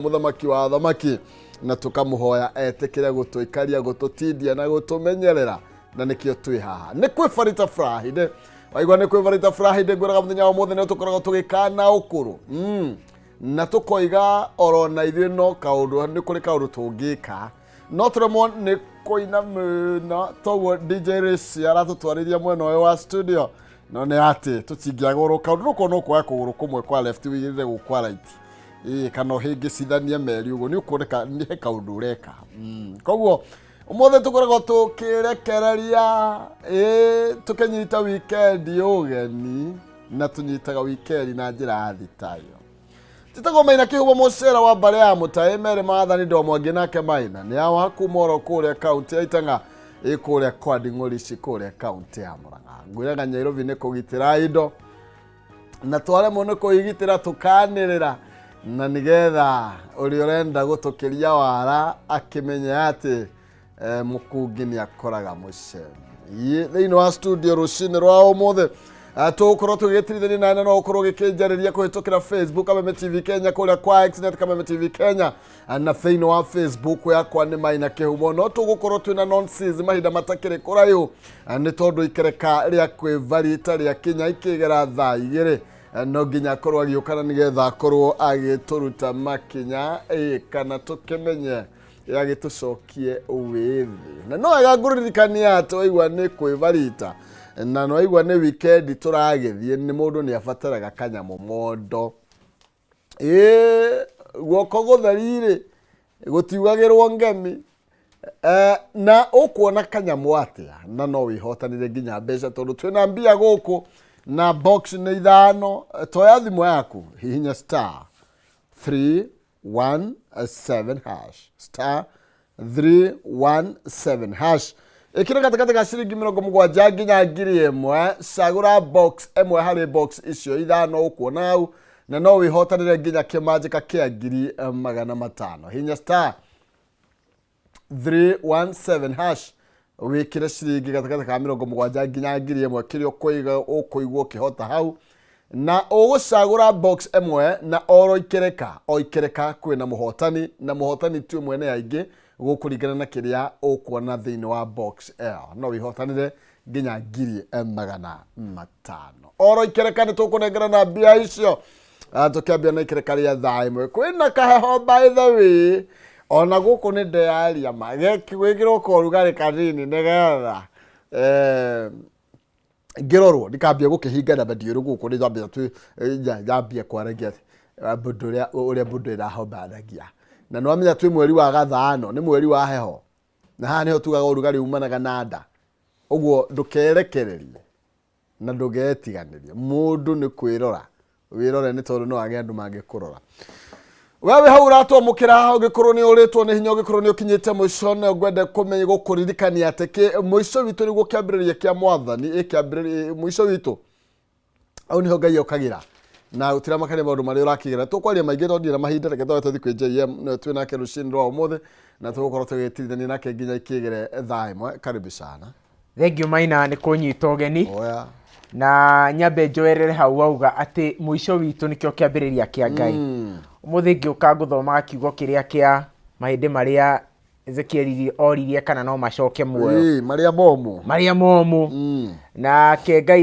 Mũthamaki wa athamaki na tũkamũhoya etĩkĩre gũtũikaria, gũtũtindia na gũtũmenyerera, na nĩkĩo twĩ haha. Nĩ kwĩ Barita Friday. Waigua nĩ kwĩ Barita Friday, ngwĩraga mũthenya wa ũmũthĩ nĩ tũkoragwo tũgĩkana ũkũrũ na tũkoiga oro na ithuĩ no kaũndũ, nĩ kũrĩ kaũndũ tũngĩka no tũremwo nĩ kũina mũno toguo DJ Race aratũtwarĩria mwena ũyũ wa studio, no nĩ atĩ tũtingĩagũrũ kaũndũ nũkorwo no kuoya kũgũrũ kũmwe kwa left wĩigĩrĩre gũkũ kwa right, ĩĩ, kana ũhĩngĩcithanie meri ũguo nĩ ũkuoneka nĩ he kaũndũ ũreka. Koguo ũmũthĩ tũkoragwo tũkĩrekereria, ĩĩ, tũkĩnyita weekend ũgeni, na tũnyitaga weekend na njĩra ya thitayo. Titagwo Maina Kĩhumo, mũcera wa mbarĩ ya Mũtaĩ merĩ maathani ndomwangĩ nake Maina nĩ awa kuma oro kũrĩa kaunti ya Itang'a, ĩ kũrĩa kwa Nding'ũrici kũrĩa kaunti ya Murang'a. Ngwĩraga Nyairobi nĩ kũgitĩra indo na twaremwo nĩ kũigitĩra tũkanĩrĩra, na nĩgetha ũrĩa ũrenda gũtũkĩria wara akĩmenye atĩ mũkungi nĩ akoraga mũcemi. Thĩinĩ wa studio rũcinĩ rwa ũmũthĩ, tũgũkorwo tũgĩgĩtirithania nawe, no ũkorwo ũgĩkĩnjarĩria kũhĩtũkĩra Facebook Kameme TV Kenya, kũrĩa kwa Xnet Kameme TV Kenya, na thĩinĩ wa Facebook yakwa nĩ Maina Kĩhumo. No tũgũkorwo twĩna nonsense mahinda matakĩrĩ kũraihu, nĩ tondũ ikereka rĩa kwĩvarita rĩa kinya ikĩgera thaa 2, no nginya akorwo agĩũka na nĩgetha akorwo agĩtũruta makinya, kana tũkĩmenye yagĩtũcokie wĩthĩ. Na no wega ngũririkania atĩ waigua nĩ kwĩvarita na nĩwaigua nĩ wikendi tũragĩthiĩ, nĩ mũndũ nĩ abataraga kanyamũ mondo. Ĩĩ, guoko gũtheri-rĩ gũtiugagĩrwo ngemi. Na ũkuona kanyamũ atĩa na no wĩhotanire nginya mbeca, tondũ twĩna mbia gũkũ na box nĩ 5. Toya thimũ yaku, hihinya star 317 hash, star 317 hash, ĩkĩra gatagatĩ ga ciringi 70 nginya 1000. Cagũra box ĩmwe harĩ box icio 5 ũkuona hau, na no wĩhotanĩre nginya kĩmanjĩka kĩa 500,000. Hinya star 317 hash, wĩkĩre ciringi gatagatĩ ka 70 nginya 1000, kĩrĩa ũkũiga ũkũigwo ũkĩhota hau, na ũgũcagũra box ĩmwe, na oro ikereka o ikereka kwĩna mũhotani, na mũhotani ti ũmwe, nĩ aingĩ, gũkũringana na kĩrĩa ũkuona thĩinĩ wa box ĩyo. No wĩhotanĩre nginya 500,000. Oro ikereka nĩ tũkũnengerana mbia icio. Tũkĩambia na ikereka rĩa thaa 1, kwĩna kaheho by the way, ona gũkũ nĩ ndeyaria ma gwĩkĩrwo korugarĩ kanini nĩgetha ngĩrorwo ndikambia gũkĩhingana ndiũrũ gũkũ nĩ ndambia tu ndambia kwaragia mbũndũ ũrĩa ũrĩa mbũndũ ĩrahombanagia, na nĩwamenya twĩ mweri wa gathano, nĩ mweri wa heho, na haha nĩho tugaga ũrugarĩ umanaga na nda. Ũguo ndũkerekererie na ndũgetiganĩrie, mũndũ nĩ kwĩrora wĩrore, nĩ tondũ no age andũ mangĩkũrora. We wĩ hau ũratwamũkĩra, ũngĩkorwo nĩ ũrĩtwo nĩ hinya, ũngĩkorwo nĩ ũkinyĩte mũico, no ngwende kũmenya gũkũririkania atĩ mũico witũ nĩguo kĩambĩrĩria kĩa mwathani. Ĩ kĩambĩrĩria mũico witũ hau nĩho Ngai okagĩra na gũtiramakania maũndũ marĩa ũrakĩgera. Tũkwaria maingĩ tondũ ndirĩ na mahinda. Reke twabe tũthiĩ kwĩ JM, nĩwe twĩ nake rũcinĩ rwa ũmũthĩ, na tũgũkorwo tũgĩtirithania nake nginya ikĩgere thaa 1. Karibu sana. Thengiũ Maina nĩ kũnyita ũgeni. Oya. Na nyambe njoerere hau wauga atĩ mũico witũ nĩkĩo kĩambĩrĩria kĩa Ngai. Ũmũthĩ ngĩũka ngũthomaga kiugo kĩrĩa kĩa mahĩndĩ marĩa Ezekiel oririe kana no macoke muoyo. Ĩĩ, marĩa momũ. Marĩa momũ. Nake Ngai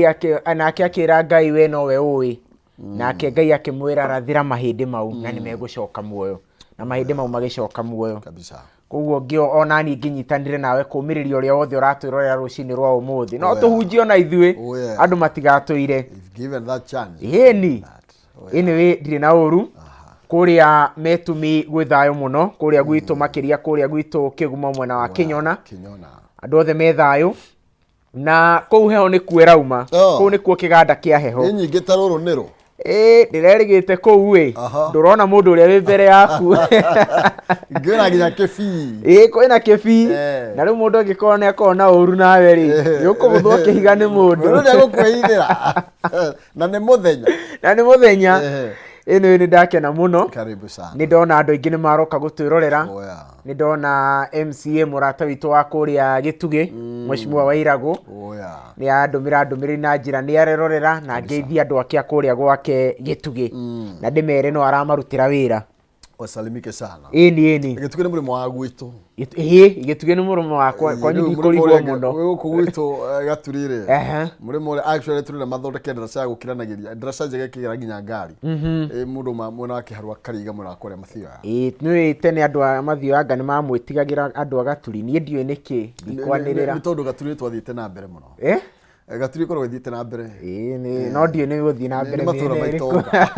nake akĩra Ngai, we nowe ũĩ. Nake Ngai akĩmwĩra, rathĩra mahĩndĩ mau na nĩ megũcoka muoyo. Na mahĩndĩ mau magĩcoka muoyo. Kabisa. Koguo ngĩo ona niĩ ngĩnyitanĩre nawe kũmĩrĩria ũrĩa wothe ũratwĩrorera rũcinĩ rwa ũmũthĩ. No tũhunjie ona ithuĩ andũ matigatũire. If given that chance. Ĩni. Anyway, ndirĩ na ũru. Kũrĩa Metumi gwĩ thayũ mũno, kũrĩa gwitũ makĩria, kũrĩa gwitũ Kĩgumo mwena wa Kĩnyona. Kĩnyona. Andũ othe me thayũ. Na kũu heho nĩkuo ĩrauma. Kũu nĩkuo kĩganda kĩa heho. Nĩ nyingĩ ta rũrũ nĩrũ. Ĩĩ, ndĩrerĩgĩte kũu ĩ. Ndũrona mũndũ ũrĩa wĩ mbere yaku. Ngĩra nginya kĩbii. Ĩĩ, kwĩna kĩbii. Na rĩu mũndũ angĩkorwo nĩ akorwo na ũru nawe rĩ, nĩ ũkũgũthwo kĩhiga nĩ mũndũ. Mũndũ nĩ egũkwĩithĩra. Na nĩ mũthenya. Na nĩ mũthenya. Ĩno nĩ ndakena mũno. Karibu sana. Nĩ ndona andũ aingĩ nĩ maroka gũtwĩrorera. Nĩ ndona MCA mũrata witũ wa kũrĩa Gĩtugĩ, Mheshimiwa Wairagũ. Nĩ andũmĩra ndũmĩrĩri na njĩra nĩ arerorera na ngeithia andũ ake a kũrĩa gwake Gĩtugĩ. Na ndĩmere no aramarutĩra wĩra. Wasalimike sana. Ĩni ĩni. Gĩtugĩ nĩ mũrĩmo wa gwitũ. Ĩĩ, gĩtugĩ nĩ mũrĩmo wa kwanyu, ndikũrigwo mũno. Wĩ gũkũ gwitũ Gaturi-rĩ, Ehe. mũrĩmo ũrĩa actually tũrĩ na mathondeke ndaraca ya gũkiranagĩria, ndaraca njega ĩkĩgera nginya ngari. Ĩ mũndũ ma mwena wa Kĩharũ akariga mwena wa kũrĩa Mathioya. Ĩĩ, nĩũĩ tene andũ a Mathioyanga nĩ mamwĩtigagĩra andũ a Gaturi, niĩ ndiũĩ nĩkĩ, ndikwanĩrĩra. Nĩ tondũ Gaturi nĩ twathiĩte na mbere mũno. Eh? Gaturi ĩkoragwo ĩthiĩte na mbere. Ĩĩ, no ndiũĩ nĩ gũthiĩ na mbere Nĩ matũra mĩena ĩrĩkũ. maitonga.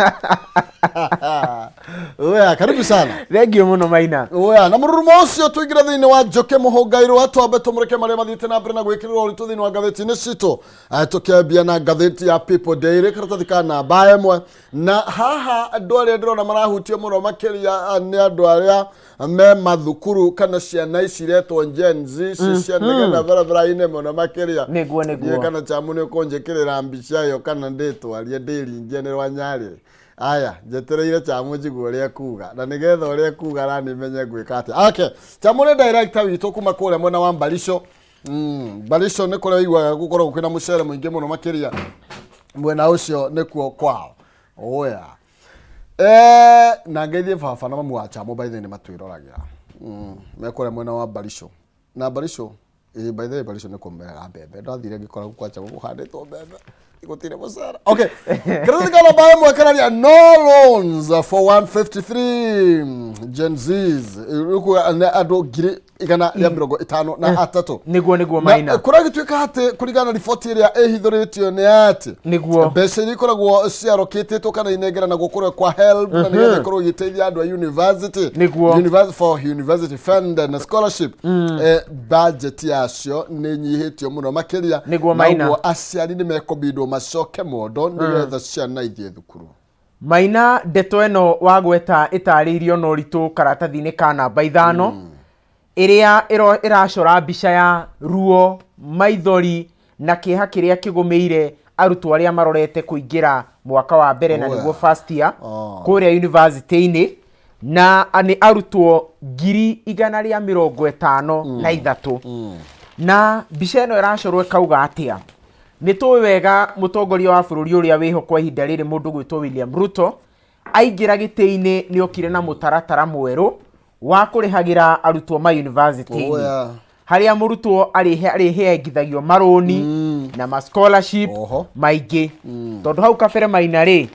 Oya, karibu sana. Thengiũ mũno Maina. Oya, na mũrurumo ũcio tũingĩre thĩinĩ wa Njũkĩ Mũhũngairwo, twambe tũmũrĩke marĩa mathiĩte na mbere na gwĩkĩrĩrwo ũritũ thĩinĩ wa ngathĩti-inĩ citũ. Tũkĩambia na ngathĩti ya People Daily, karatathi ka namba 1. Na haha andũ arĩa ndĩrona marahutio mũno makĩria nĩ andũ arĩa me mathukuru kana ciana ici iretwo Gen Z, ici cia nĩgetha barabara-inĩ mũno makĩria. Nĩguo, nĩguo. Ndiũĩ kana Chamu nĩ ũkũnjĩkĩrĩra mbica ĩyo kana ndĩtwarie ndĩringie nĩ rwa Nyarĩ. Aya, njetereire Chamu njigue ũrĩa ekuga, na nĩgetha ũrĩa ekuga nani menye ngwĩka atĩa. Okay, Chamu nĩ director witũ kuma kũrĩa mwena wa Mbarico. Mbarico nĩ kũrĩa ũiguaga gũkoragwo kwĩna mũcere mũingĩ mũno makĩria, mwena ũcio nĩkuo kwao. Oya. Na ngeithie baba na mamu wa Chamu by the way nĩ matwĩroragĩra. Me kũrĩa mwena wa Mbarico. Na Mbarico, by the way Mbarico nĩ kũmeraga mbembe. Ndathire ngĩkora kwa Chamu kũhandĩtwo mbembe. Gũtirĩ mũcere. Okay. Karatathi ka namba 1 kararia no loans for 153 Gen Zs. Rĩu nĩ andũ 153,000. Nĩguo, nĩguo, Na Maina. kũragĩtuĩka atĩ kũringana na riboti ĩrĩa ĩhithũrĩtio nĩ atĩ mbeca iria ikoragwo ciarokĩtĩtwo kana inengeranagwo kũrĩa kwa HELB na nĩgetha ikorwo igĩteithia andũ a university, for university fund na scholarship, budget yacio nĩ nyihĩtio mũno makĩria. Nĩguo, Na Maina. ũguo aciari nĩ mekũbindwo macoke mondo nĩgetha ciana ithiĩ thukuru. Maina, ndeto ĩno wagweta ĩtarĩirio na ũritũ karatathi-inĩ ka namba 5, ĩrĩa ĩracora mbica ya ruo, maithori na kĩeha kĩrĩa kĩgũmĩire arutwo arĩa marorete kũingĩra mwaka wa mbere na nĩguo first year kũrĩa university-inĩ, na nĩ arutwo 153,000. Na mbica ĩno ĩracorwo ĩkauga atĩa? Nĩ tũĩ wega mũtongoria wa bũrũri ũrĩa wĩho kwa ihinda rĩrĩ, mũndũ gwĩtwo William Ruto, aingĩra gĩtĩ-inĩ nĩ okire na mũtaratara mwerũ wa kũrĩhagĩra arutwo ma university-inĩ, harĩa mũrutwo arĩheangithagio marũni na ma scholarship maingĩ, tondũ hau kabere Maina rĩ,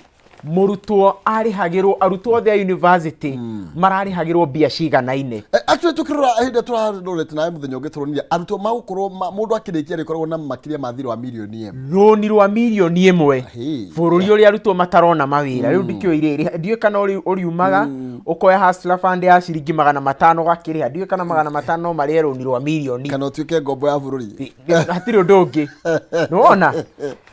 mũrutwo arĩhagĩrwo, arutwo othe a university mararĩhagĩrwo mbia ciganaine. Actually tukirora hĩndĩ ĩrĩa tũrarorete nawe mũthenya ũngĩ, tũronire arutwo magũkorwo mũndũ akĩrĩkia rĩkoragwo na makĩria ma thirĩ wa mirioni 1. Rũni rwa mirioni 1. Hĩ. Bũrũri ũrĩa arutwo matarona mawĩra rĩu, ndikĩũĩ rĩrĩ, ndiũĩ kana ũriumaga ũkoya hustler fund ya ciringi 500 ũgakĩrĩha, ndiũĩ kana 500 no marĩe rũni rwa mirioni. Kana ũtuĩke ngombo ya bũrũri. Hatirĩ ũndũ ũngĩ nĩwona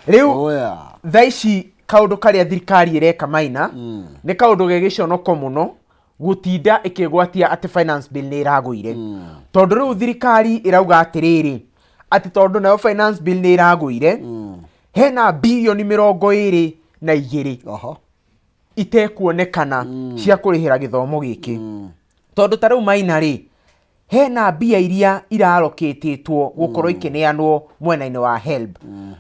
rĩu. Thaa ici kaũndũ karĩa thirikari ĩreka Maina nĩ kaũndũ ge gĩconoko mũno, gũtinda ĩkĩgwatia atĩ finance bill nĩ ĩragũire, tondũ rĩu thirikari ĩrauga atĩrĩrĩ, atĩ tondũ nayo finance bill nĩ ĩragũire, hena birioni 22 itekuonekana cia kũrĩhĩra gĩthomo gĩkĩ, tondũ ta rĩu Maina rĩ, hena mbia iria irarokĩtĩtwo gũkorwo ikĩneanwo mwena-inĩ wa HELB,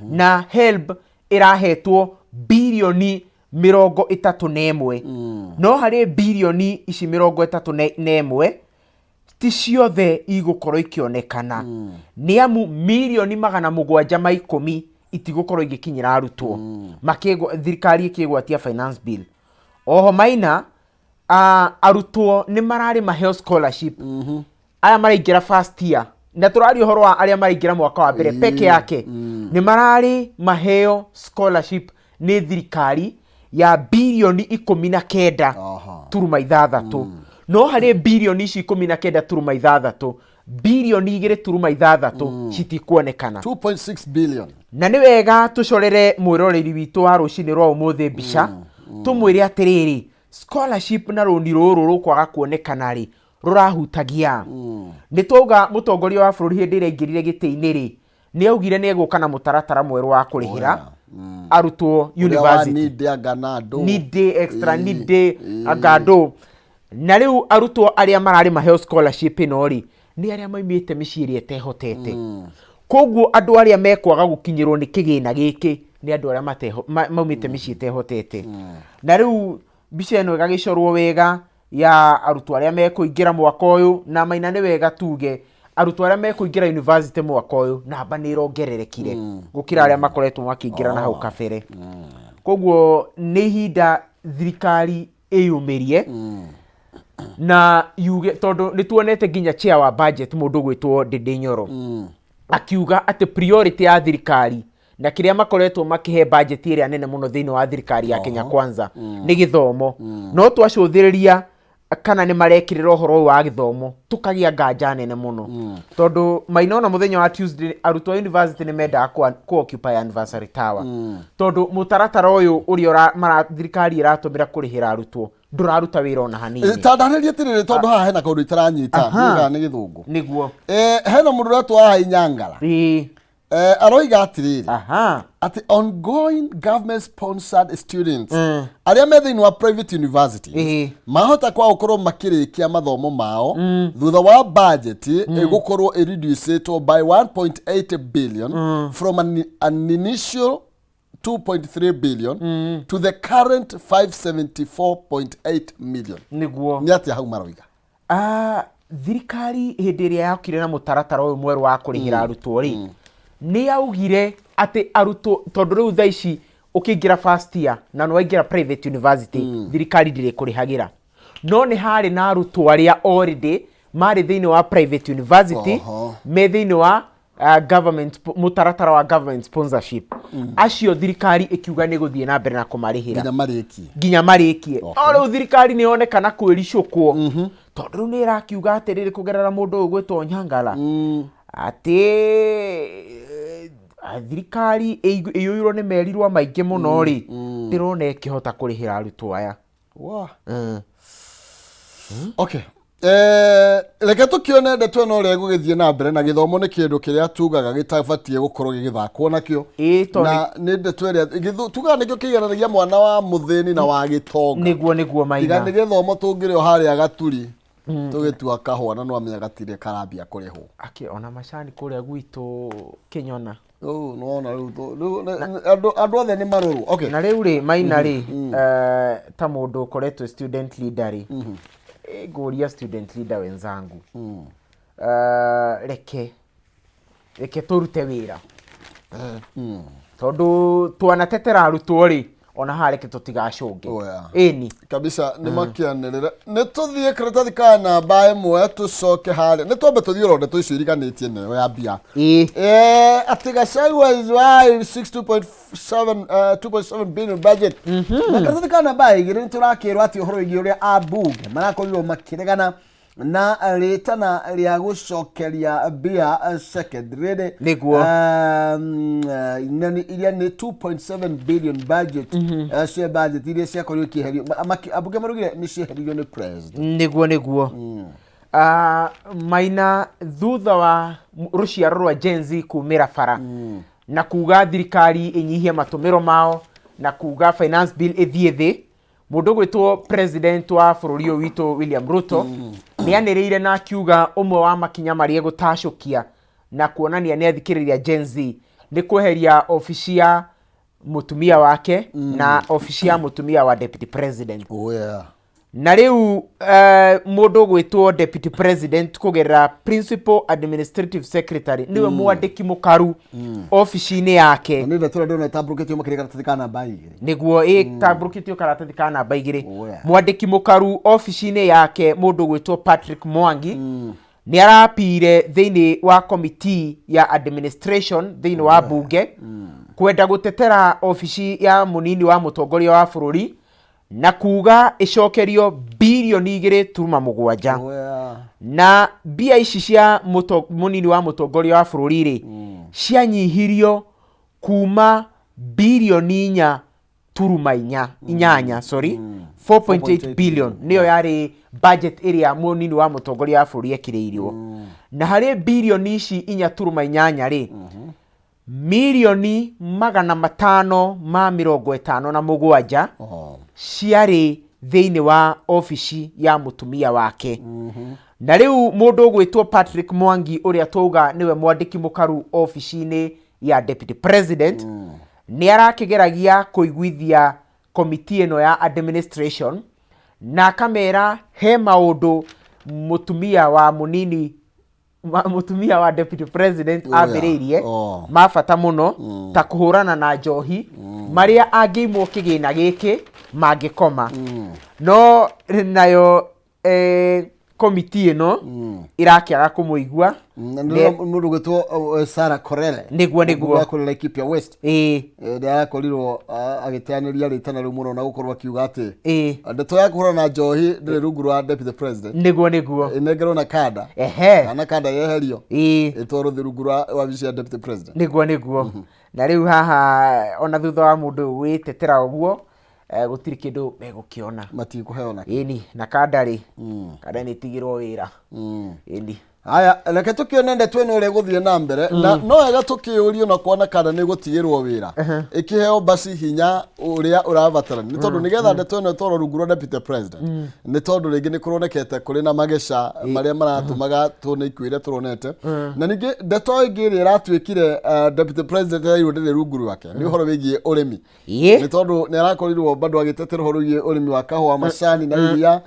na HELB ĩrahetwo birioni 31, no harĩ birioni ici 31 ti ciothe igũkorwo ikĩonekana, nĩ amu mirioni 710 itigũkorwo igĩkinyĩra arutwo. Thirikari ĩkĩgwatia finance bill. Oho Maina, arutwo nĩ mararĩ maheo scholarship, aya maraingĩra first year, na tũraria ũhoro wa arĩa maraingĩra mwaka wa mbere peke yake, nĩ mararĩ maheo scholarship nĩ thirikari ya birioni 19 turuma 6. No harĩ birioni ici 19 turuma 6, birioni 2 turuma 6 citikuonekana. 2.6 billion. Na nĩ wega tũcorere mwĩroreri witũ wa rũcinĩ rwa ũmũthĩ mbica, tũmwĩre atĩrĩrĩ, scholarship na rũni rũrũ rũkwaga kuonekana rĩ, rũrahutagia. Nĩ twauga mũtongoria wa bũrũri hĩndĩ ĩrĩa aingĩrire gĩtĩ-inĩ rĩ, nĩ augire nĩ egũka na mũtaratara mwerũ wa kũrĩhĩra arutwo Ũrĩa wa university. need anga na andũ. Need extra, need anga andũ. Na rĩu arutwo arĩa mararĩ maheo scholarship ĩno rĩ, nĩ arĩa maumĩte mĩciĩ ĩrĩa ĩtehotete. Koguo andũ arĩa mekwaga gũkinyĩrwo nĩ kĩgĩna gĩkĩ nĩ andũ arĩa maumĩte mĩciĩ ĩtehotete. Na rĩu mbica ĩno ĩgagĩcorwo wega. Ya arutwo arĩa mekũingĩra mwaka ũyũ, na Maina nĩ wega tuge arutwo arĩa mekũingĩra university mwaka ũyũ namba nĩ ĩrongererekire gũkĩra arĩa makoretwo makĩingĩra na hau kabere. Koguo nĩ ihinda thirikari ĩyumĩrie na yuge, tondũ nĩ tuonete nginya chair wa budget, mũndũ ũgwĩtwo Ndindi Nyoro, akiuga atĩ priority ya thirikari na kĩrĩa makoretwo makĩhe budget ĩrĩa nene mũno thĩinĩ wa thirikari ya Kenya Kwanza nĩ gĩthomo. No twacũthĩrĩria kana nĩ marekĩrĩra ũhoro ũyũ wa gĩthomo, tũkagĩa nganja nene mũno, tondũ Maina, ona mũthenya wa Tuesday arutwo a university nĩ mendaga kũ occupy Anniversary Tower, tondũ mũtaratara ũyũ ũrĩa thirikari ĩratũmĩra kũrĩhĩra arutwo ndũraruta wĩra ona hanini. Ta ndarĩria atĩrĩrĩ, tondũ haha hena kaũndũ itaranyita. Ndiũĩ kana nĩ Gĩthũngũ. Nĩguo. Hena mũndũ ũretwo haha Inyangara. Aroiga atĩrĩrĩ atĩ ongoing government sponsored students arĩa me thĩinĩ wa private universities mahota kwa gũkorwo makĩrĩkia mathomo mao thutha wa budget ĩgũkorwo ĩreducĩtwo by 1.8 billion from an initial 2.3 billion to the current 574.8 million. Nĩ atĩa hau maroiga? Ah, thirikari hĩndĩ ĩrĩa yokire na mũtaratara ũyũ mwerũ wa kũrĩhĩra arutwo rĩ, nĩ yaugire atĩ arutwo, tondũ rĩu thaa ici ũkĩingĩra first year na nĩ waingĩra private university, thirikari ndĩrĩ kũrĩhagĩra. No nĩ harĩ na arutwo arĩa already marĩ thĩinĩ wa private university me thĩinĩ wa government mũtaratara wa government sponsorship. Acio thirikari ĩkiuga nĩ gũthiĩ na mbere na kũmarĩhĩra nginya marĩkie. Nginya marĩkie. No rĩu thirikari nĩ yonekana kwĩricũkwo, tondũ rĩu nĩ ĩrakiuga atĩrĩrĩ kũgerera mũndũ ũyũ gwĩtwo Nyangala atĩ thirikari ĩiyũirwo nĩ merirwa maingĩ mũno rĩ, ndĩrona ĩkĩhota kũrĩhĩra arutwo aya. Wa. Okay. Reke tũkĩone ndeto ĩno ũrĩa ĩgũgĩthiĩ na mbere. Na gĩthomo nĩ kĩndũ kĩrĩa tugaga gĩtabatiĩ gũkorwo gĩgĩthakwo nakĩo. Ĩĩ, tondũ Na nĩ ndeto ĩrĩa tugaga nĩkĩo kĩigananagia mwana wa mũthĩni na wa gĩtonga. Nĩguo Tiga Maina. Nĩ gĩthomo tũngĩrĩ o harĩa gaturi tũgĩtua kahũa na nĩwamenya gatirĩ karambia kũrĩhwo. Akĩ ona macani kũrĩa gwitũ Kĩnyona. Rĩu nĩwona rĩu andũ othe nĩ marorwo, okay. Na rĩu rĩ, Maina rĩ, ta mũndũ ũkoretwo student leader rĩ, ngũria student leader wenzangu, reke tũrute wĩra, tondũ twanatetera arutwo rĩ, ona haha reke tũtigacũnge. Oh, yeah. Ĩni. Kabisa, nĩ makĩanĩrĩra. Nĩ tũthiĩ karatathi ka namba 1, tũcoke harĩa nĩ twambe tũthiĩ oro ndeto icio iriganĩtie nayo ya mbia. Atĩ Gachagua is why 62.7 2.7 billion budget. Na karatathi ka namba 2 nĩ tũrakĩrwo atĩ ũhoro wĩgiĩ ũrĩa ambunge marakorirwo makĩregana na rĩtana rĩa gũcokeria mbia secondary. Iria nĩ 2.7 billion budget, cia budget iria ciakorirwo ikĩeherio. Ambunge maraugire nĩ cieheririo nĩ president. Nĩguo. Ah, Maina, thutha wa rũciaro rwa Gen Z kumĩra bara na kuga thirikari ĩnyihie matũmĩro mao na kuga finance bill ĩthiĩ thĩ, mũndũ ũgwĩtwo president wa bũrũri ũyũ witũ William Ruto nĩ anĩrĩire na akiuga ũmwe wa makinya marĩa egũtacũkia na kuonania nĩ athikĩrĩria Gen Z nĩ kweheria obici ya mũtumia wake na obici ya mũtumia wa deputy president. Oh, yeah. Na rĩu mũndũ ũgwĩtwo deputy president kũgerera principal administrative secretary, nĩwe mwandĩki mũkaru obici-inĩ yake. Na nĩ ndeto ĩrĩa ndĩrona ĩtambũrũkĩtio makĩria karatathi ka namba 2. Nĩguo, ĩtambũrũkĩtio karatathi ka namba 2. Oh, yeah. Mwandĩki mũkaru obici-inĩ yake, mũndũ ũgwĩtwo Patrick Mwangi, nĩ arapire thĩinĩ wa committee ya administration thĩinĩ wa bunge kwenda gũtetera obici ya mũnini wa mũtongoria wa bũrũri na kuga ĩcokerio birioni 2.7. Oh, yeah. Na mbia ici cia mũnini wa mũtongoria wa bũrũri rĩ, cianyihirio kuma birioni 4.4, 8, sorry, 4.8 billion nĩyo yarĩ budget ĩrĩa mũnini wa mũtongoria wa bũrũri ekĩrĩirwo. Na harĩ birioni ici 4.8 rĩ, 557 million ciarĩ thĩinĩ wa obici ya mũtumia wake. Na rĩu mũndũ ũgwĩtwo Patrick Mwangi, ũrĩa twauga nĩwe mwandĩki mũkaru obici-inĩ ya deputy president, nĩ arakĩgeragia kũiguithia komiti ĩno ya administration. Na akamera he maũndũ mũtumia wa mũnini mũtumia wa deputy president Oh, yeah. ambĩrĩirie Oh. ma bata mũno ta kũhũrana na njohi marĩa angĩimwo kĩgĩna gĩkĩ mangĩkoma no nayo komiti ĩno ĩrakĩaga kũmũigua. Na nĩ mũndũ gwĩtwo Sarah Korere. Nĩguo, nĩguo. Wa kũrĩ Laikipia West. Nĩ arakorirwo agĩteanĩria rĩtana rĩu mũno na gũkorwo akiuga atĩ ndeto ya kũhũrana na njohi ndĩrĩ rungu rwa deputy president. Nĩguo. Ĩnengerwo na kanda. Kana kanda yeherio. Ĩtwarwo thĩ rungu rwa wabici ya deputy president. Nĩguo. Na rĩu haha ona thutha wa mũndũ ũyũ gwĩtetera ũguo gũtirĩ kĩndũ megũkĩona. Matikũheo na. Ĩni na kanda rĩ, kanda nĩ ĩtigĩrwo wĩra. Ĩni. Haya, reke tũkĩone ndeto ĩno ũrĩa ĩgũthiĩ na mbere na no wega tũkĩũrio na kuona kana nĩ gũtigĩrwo wĩra ĩkĩheo basi hinya ũrĩa ũrabatarania nĩ tondũ nĩgetha ndeto ĩno ĩtwarwo rungu rwa deputy president nĩ tondũ rĩngĩ nĩ kũronekete kũrĩ na mageca marĩa maratũmaga tuone ikuũ iria tũronete na ningĩ ndeto ĩngĩ ĩrĩa ĩratuĩkire deputy president ĩrairwo ndĩrĩ rungu rwake nĩ ũhoro wĩgiĩ ũrĩmi. Nĩ tondũ nĩ arakorirwo bado agĩtetera ũhoro wĩgiĩ ũrĩmi wa kahũa, macani na iria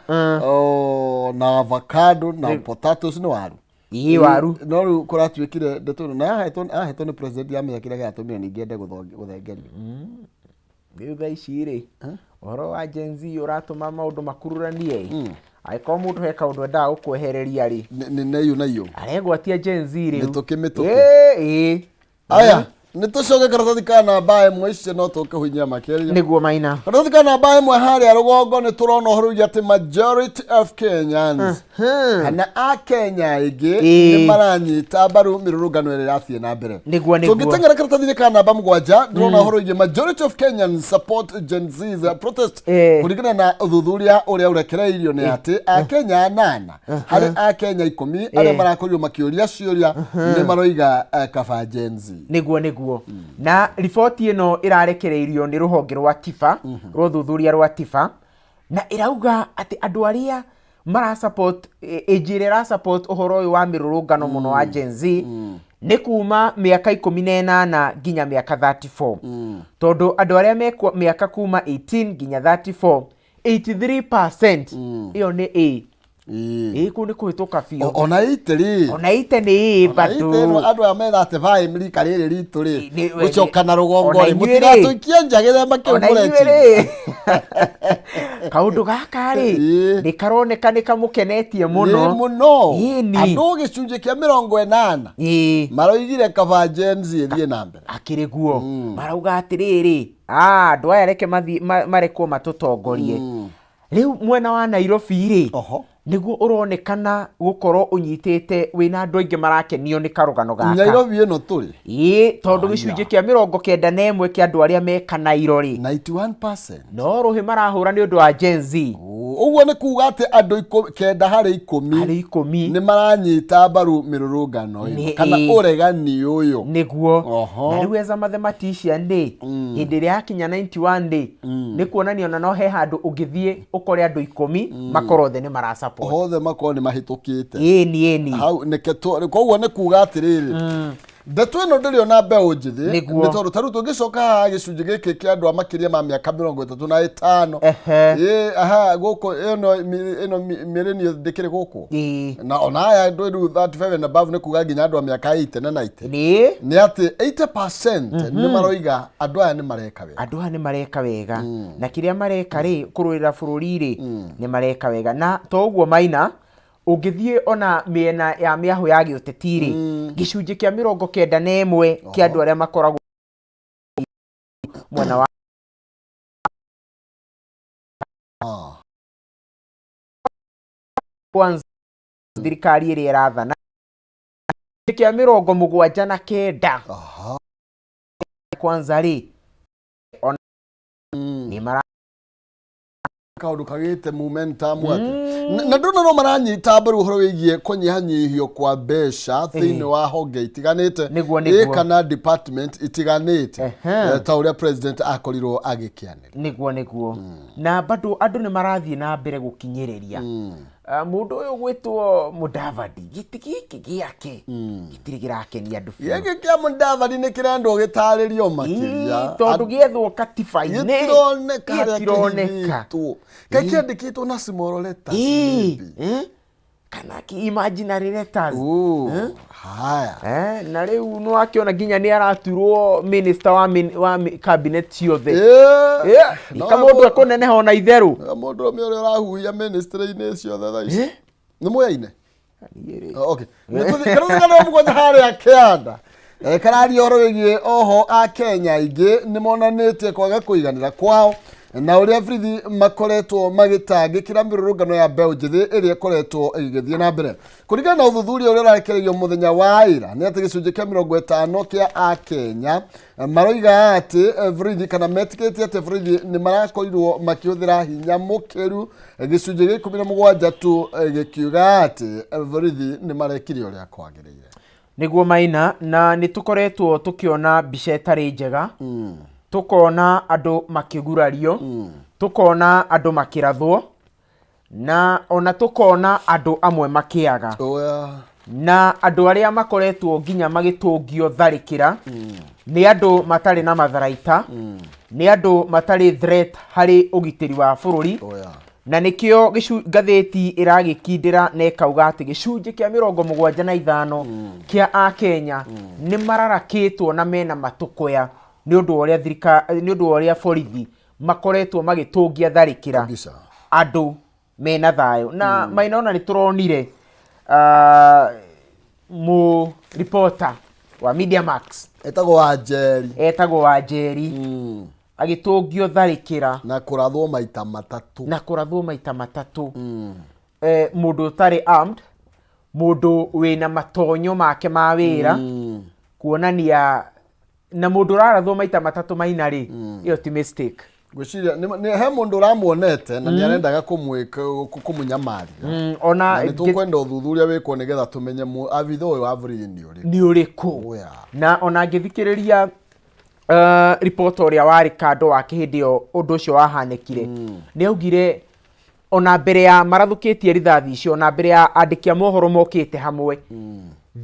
na avocado na potatoes nĩ waru. Ĩĩ, waru. No rĩu kũratuĩkire ndeto ĩno na yahetwo nĩ president yamenya kĩrĩa kĩratũmire ningĩ ende gũthengerio. Rĩu thaa ici rĩ, ũhoro wa Gen Z ũratũma maũndũ makururanie ĩ. Angĩkorwo mũndũ he kaũndũ endaga gũkwehereria rĩ, Nĩ na iyo na iyo. Aregwatia Gen Z rĩu. Mĩtũkĩ, mĩtũkĩ. Ĩĩ. Aya, nĩ tũcoke karatathi ka namba ĩmwe icio no tũkĩhunyia makĩria. Nĩguo maina. Karatathi ka namba ĩmwe harĩa rũgongo nĩ tũrona ũhoro wĩgiĩ atĩ majority of Kenyans kana akenya aingĩ nĩ maranyita mbaru mĩrũrũngano ĩrĩa ĩrathiĩ na mbere. Nĩguo. Tũngĩteng'era karatathi-inĩ ka namba 7 ndĩrona ũhoro wĩgiĩ majority of Kenyans support Gen Z's protest kũringana na ũthuthuria ũrĩa ũrekereirio nĩ atĩ akenya 8 harĩ akenya 10 arĩa marakorirwo makĩũria ciũria nĩ maroiga kaba Gen Z. Nĩguo. Na riboti ĩno ĩrarekereirio nĩ rũhonge rwa TIFA, rwa ũthuthuria rwa TIFA, na ĩrauga atĩ andũ arĩa mara support age ĩrĩa ĩra support ũhoro ũyũ wa mĩrũrũngano mũno wa Gen Z nĩ kuma mĩaka 18 nginya mĩaka 34. Tondũ andũ arĩa me mĩaka kuma 18 nginya 34, 83% ĩyo nĩ A. Ĩĩ, kũu nĩ kũhĩtũka biũ. Ona ite rĩ. Ona ite nĩ A Ona bado. ite ĩno andũ aya metha atĩ vaĩ rika rĩrĩ ritũ rĩ, gũcoka na rũgongo Ona rĩ, inyuĩ rĩ. mũtigatũikie nja gĩthemba kĩu Ona inyuĩ mũrechi. rĩ. Kaũndũ gaka rĩ, nĩ karoneka nĩ kamũkenetie mũno. Nĩ mũno. Ĩni. Andũ gĩcunjĩ kĩa 80 maroigire kaba Gen Z ĩthiĩ na mbere. Akĩrĩ guo. Marauga atĩrĩrĩ, andũ aya reke mathiĩ, marekwo matũtongorie. Rĩu mwena wa Nairobi rĩ, nĩguo ũronekana gũkorwo ũnyitĩte wĩna andũ aingĩ marakenio nĩ karũgano gaka. Nairobi ĩno tũrĩ? Ĩĩ, tondũ gĩcunjĩ kĩa 91 kĩa andũ arĩa meka Nairo rĩ. 91%. No rũhĩ marahũra nĩ ũndũ wa Gen Z. Ũguo nĩ kuga atĩ andũ 9 harĩ 10 Harĩ ikũmi. nĩ maranyita mbaru mĩrũrũngano ĩno, kana ũregani ũyũ. Nĩguo. Na rĩu as a mathematician rĩ, hĩndĩ ĩrĩa yakinya 91 rĩ, nĩ kuonania ona no he handũ ũngĩthiĩ ũkore andũ 10 makorwo othe nĩ marasupport. Othe makorwo nĩ mahĩtũkĩte. Ĩni, ĩni. Hau, nĩke koguo nĩ kuga atĩrĩrĩ, ndeto ĩno ndĩrĩ ona mbeũ njĩthĩ, nĩ tondũ ta rĩu tũngĩcoka haha gĩcunjĩ gĩkĩ kĩa andũ a makĩria ma mĩaka 35. Ĩĩ, aha, gũkũ, ĩno mĩrĩnio ndĩkĩrĩ gũkũ. Na ona aya andũ rĩu 35 and above nĩ kuga nginya andũ a mĩaka 80 na 90. Nĩ atĩ 80% nĩ maroiga andũ aya nĩ mareka wega. Andũ aya nĩ mareka wega. Na kĩrĩa mareka rĩ, kũrũĩrĩra bũrũri rĩ, nĩ mareka wega. Na to ũguo Maina, ũngĩthiĩ ona mĩena ya mĩahũ ya gĩũteti rĩ, gĩcunjĩ kĩa 91 kĩa andũ arĩa makoragwo mwena wa kwanza thirikari ĩrĩa ĩrathana, kĩa 79 kwanza rĩ, ona nĩ mara kaundu kagite momentum ati na ndona no maranyita mbaru uhoro wigie kunyihanyihio kwa mbeca thiini wa honge itiganite Nĩguo. Kana department itiganite ta uria president akorirwo agikianĩrĩra. Nĩguo. Na bado andũ nĩ marathiĩ na mbere gũkinyĩrĩria. Mũndũ ũyũ gwĩtwo Mudavadi, gĩtĩ gĩkĩ gĩake gĩtirĩ kĩrakenia andũ biũ. Gĩkĩ kĩa Mudavadi nĩ kĩrendwo gĩtarĩrio makĩria. Ĩĩ, tondũ gĩethwo katiba-inĩ Gĩtironeka harĩa gĩtironeka. kĩhithĩtwo. Kaĩ kĩandĩkĩtwo na small letters Ĩĩ, maybe? eh? Kana ki imaginary letters. Ooh, haya. Na rĩu nĩ wakĩona nginya nĩ araturwo minister wa cabinet ciothe. No Ika mũndũ ekũneneha ona itherũ. Mũndũ ũrũme ũrĩa ũrahuhia ministry-inĩ ciothe thaa ici. Nĩ mũyaine? Niĩ rĩ. Oh, okay. Nĩtũthikana mũgwanja harĩa kĩanda. Kararia ũhoro wĩgiĩ oho a Kenya aingĩ nĩ monanĩtie kwaga kũiganĩra kwao na ũrĩa borithi makoretwo magĩtangĩkĩra mĩrũrũngano ya mbeũ njĩthĩ ĩrĩa ĩkoretwo ĩgĩthiĩ na mbere. Kũringana na ũthuthuria ũrĩa ũrarekereirio mũthenya wa ira nĩ atĩ gĩcunjĩ kĩa 50 kĩa akenya maroiga atĩ borithi kana metĩkĩtie atĩ borithi nĩ marakorirwo makĩhũthĩra hinya mũkĩru, gĩcunjĩ gĩa 17 tu gĩkiuga atĩ borithi nĩ marekire ũrĩa kwagĩrĩire. Nĩguo Maina, na nĩ tũkoretwo tũkĩona mbica ĩtarĩ njega, tũkona andũ makĩgurario, tũkona andũ makĩrathwo, na ona tũkona andũ amwe makĩaga. Na andũ arĩa makoretwo nginya magĩtũngio tharĩkĩra nĩ andũ matarĩ na matharaita, nĩ andũ matarĩ threat harĩ ũgitĩri wa bũrũri. Na nĩkĩo ngathĩti ĩragĩkindĩra na ĩkauga atĩ gĩcunjĩ kĩa 75 kĩa akenya nĩ mararakĩtwo na mena matũkũya nĩ ũndũ wa ũrĩa nĩ ũndũ wa ũrĩa borithi makoretwo magĩtũngia tharĩkĩra andũ mena thayũ. Na Maina, ona nĩ tũronire mũ reporter wa Media Max Etagwo Wanjeri. Etagwo Wanjeri, agĩtũngio tharĩkĩra na kũrathwo maita 3. Na kũrathwo maita 3. Mũndũ ũtarĩ armed, mũndũ wĩna matonyo make ma wĩra, kuonania na mũndũ ũrarathwo maita 3 Maina rĩ, ĩyo ti mistake. Ngwĩciria he mũndũ ũramuonete na nĩ arendaga kũmũnyamaria. Ona Na nĩ tũkwenda ũthuthuria wĩkwo nĩgetha tũmenye abitha ũyũ wa borithi nĩ ũrĩkũ. Nĩ ũrĩkũ. Na ona ngĩthikĩrĩria reporter ũrĩa warĩ kando wake hĩndĩ ĩyo ũndũ ũcio wahanĩkire, nĩ augire ona mbere ya marathũkĩtie rithathi icio, ona mbere ya andĩki a mohoro mokĩte hamwe,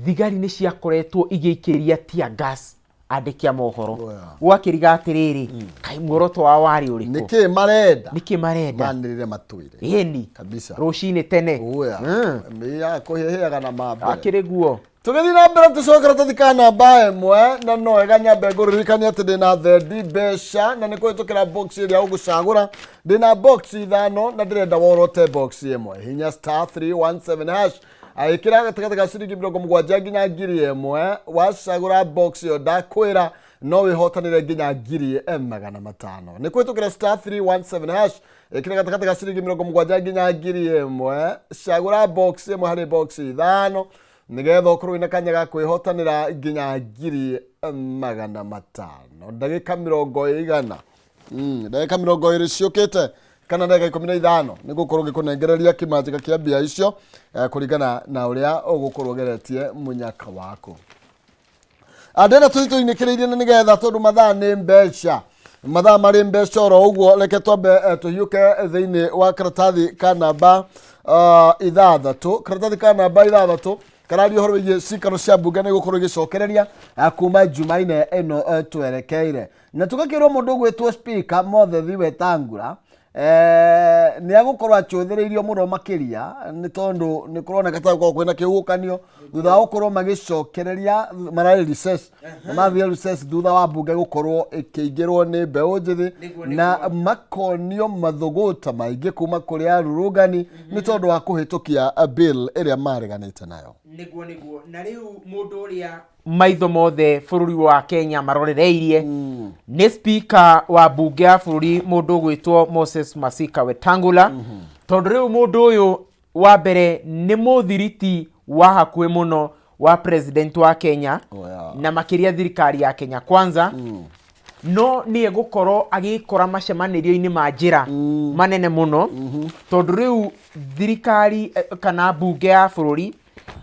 thigari nĩ ciakoretwo igĩikĩria tear gas andĩki a mohoro. Gwakĩriga atĩrĩrĩ, kaĩ muoroto wao warĩ ũrĩkũ? Nĩkĩ marenda? Nĩkĩ marenda? Manĩrĩre matwĩre. Ĩni. Kabisa. Rũcinĩ tene. Mĩya kũhĩhĩaga na mambere. Akĩrĩ guo. Tũgĩthiĩ na mbere tũcoke karatathi ka namba 1, na no wega nyambe ngũririkanie atĩ ndĩna thendi mbeca na nĩ kũhĩtũkĩra box ĩrĩa ũgũcagũra. Ndĩna box 5 na ndĩrenda worote box 1. Hinya star 317 hash. Ĩkĩra gatagatĩ ka ciringi 70 nginya 1000. Wacagũra box ĩyo ndakwĩra no wĩhotanĩre nginya 500,000. Nĩ kũhĩtũkĩra star 317 hash. Ĩkĩra gatagatĩ ka ciringi 70 nginya 1000. Cagũra box 1 harĩ box 5 nĩgetha ũkorwo wĩna kanya ga kwĩhotanĩra nginya 500,000. Ndagĩka mĩrongo ĩigana? Ndagĩka 20 ciũkĩte kana ndagĩka 15 nĩ gũkorwo ngĩkũnengereria kĩmanjĩka kĩa mbia icio, kũringana na ũrĩa ũgũkorwo ũgeretie mũnyaka waku. Ndĩrenda tũthiĩ tũinĩkĩrĩirie na nĩgetha tondũ mathaa nĩ mbeca, mathaa marĩ mbeca oro ũguo, reke twambe tũhiũke thĩinĩ wa karatathi ka namba 6. Karatathi ka namba 6 kararia ũhoro wĩgiĩ cikaro cia mbunge nĩ gũkorwo igĩcokereria kuma Jumaine ĩno twerekeire, na tũgakĩrwo mũndũ ũgwĩtwo Speaker Mothe Wetangula nĩ agũkorwo acũthĩrĩirio mũno makĩria nĩ tondũ nĩ kũroneka ta gũkorwo kwĩna kĩhuhũkanio thutha wa gũkorwo magĩcokereria mararĩ recess na mathiĩ recess thutha wa mbunge gũkorwo ĩkĩingĩrwo nĩ mbeũ njĩthĩ na makonio mathũgũta maingĩ kuma kũrĩ arũrũngani nĩ tondũ wa kũhĩtũkia bill ĩrĩa mareganĩte nayo. Nĩguo, nĩguo. Na rĩu mũndũ ũrĩa maitho mothe bũrũri wa Kenya marorereirie nĩ speaker wa mbunge ya bũrũri, mũndũ ũgwĩtwo Moses Masika Wetangula, tondũ rĩu mũndũ ũyũ wa mbere nĩ mũthiriti wa hakuhĩ mũno wa president wa Kenya, na makĩria thirikari ya Kenya Kwanza, no nĩ egũkorwo agĩkora macemanĩrio-inĩ ma njĩra manene mũno, tondũ rĩu thirikari kana mbunge ya bũrũri